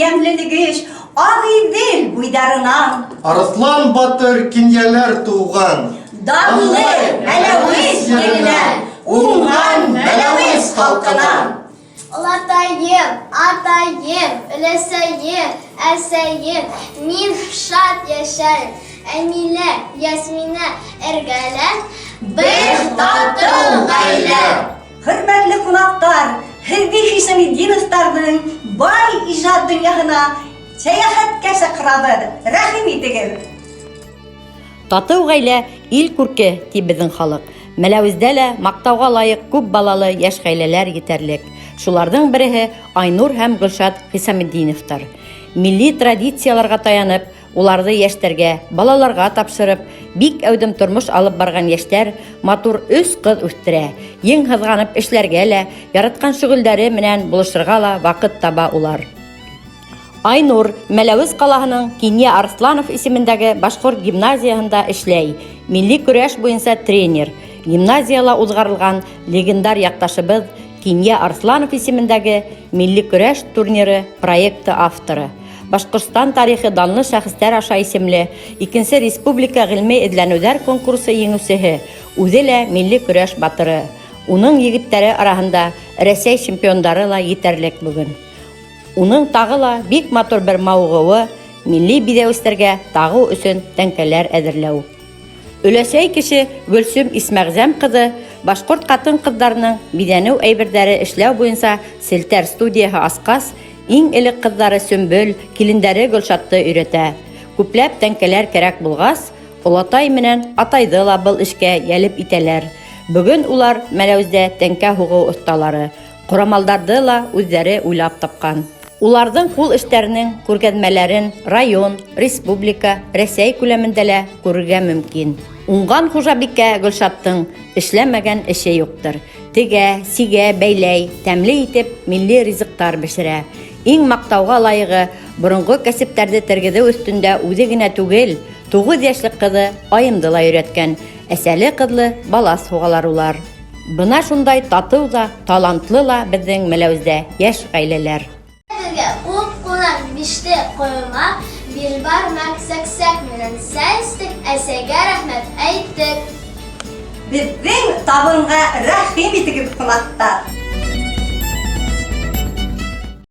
йәмлелегеш Ағиҙел буйҙарынан. Арыҫлан батыр кинйәләр тыуған. Данлы Мәләүез еренән, уңған Мәләүез халҡынан. Олатайым, атайым, өләсәйем, әсәйем, мин шат йәшәрем. Әмилә, Ясминә эргәлә, Бер татыу ғаилә. Хөрмәтле ҡунаҡтар, һеҙҙе Хисаметдиновтарҙың бай ижад донъяһына сәйәхәткә саҡырабыҙ. Рәхим итегеҙ! Татыу ғаилә ил күрке, ти беҙҙең халыҡ. Мәләүездә лә маҡтауға лайыҡ күп балалы йәш ғаиләләр етәрлек. Шуларҙың береһе Айнур һәм Гөлшат Хисаметдиновтар. Милли традицияларға таянып, уларҙы йәштәргә, балаларға тапшырып, бик әүҙем тормош алып барған йәштәр матур өс ҡыҙ үҫтерә. Ең һыҙғанып эшләргә лә, яратҡан шөғөлдәре менән булышырға ла ваҡыт таба улар. Айнур Мәләүез ҡалаһының Кинйә Арыҫланов исемендәге башҡорт гимназияһында эшләй, милли көрәш буйынса тренер, гимназияла уҙғарылған легендар яҡташыбыҙ Кинйә Арыҫланов исемендәге милли көрәш турниры проекты авторы, Башҡортостан тарихы данлы шәхестәр аша исемле икенсе республика ғилми эҙләнеүҙәр конкурсы еңеүсеһе, үҙе лә милли көрәш батыры. Уның егеттәре араһында Рәсәй чемпиондары ла етәрлек бөгөн. Уның тағы ла бик матур бер мауығыуы, милли биҙәүестәргә тағыу өсөн тәңкәләр әҙерләү. Өләсәй кеше Гөлсөм Исмәғзәм ҡыҙы башҡорт ҡатын-ҡыҙҙарының биҙәнеү әйберҙәре эшләү буйынса селтәр студияһы асҡас, иң элек ҡыҙҙары Сөмбөл, килендәре Гөлшатты өйрәтә. Күпләп тәңкәләр кәрәк булғас, олатай менән атайҙы ла был эшкә йәлеп итәләр. Бөгөн улар Мәләүездә тәңкә һуғыу оҫталары. Ҡорамалдарҙы ла үҙҙәре уйлап тапҡан. Уларҙың ҡул эштәренең күргәҙмәләрен район, республика, Рәсәй күләмендә лә күрергә мөмкин. Уңған хужабикә Гөлшаттың эшләмәгән эше юҡтыр. Тегә, сигә, бәйләй, тәмле итеп милли ризыҡтар бешерә. Иң маҡтауға лайығы, боронғо кәсептәрҙе тергеҙеү өҫтөндә үҙе генә түгел, туғыҙ йәшлек ҡыҙы Айымды ла өйрәткән. Әсәле-ҡыҙлы балас һуғалар улар. Бына шундай татыу ҙа, талантлы ла беҙҙең Мәләүездә йәш ғаиләләр. Беҙгә күп ҡунаҡ, бишле ҡоймаҡ, бишбармаҡ, сәксәк менән сәй эстек, әсәйгә рәхмәт әйттек. Беҙҙең табынға рәхим итегеҙ, ҡунаҡтар!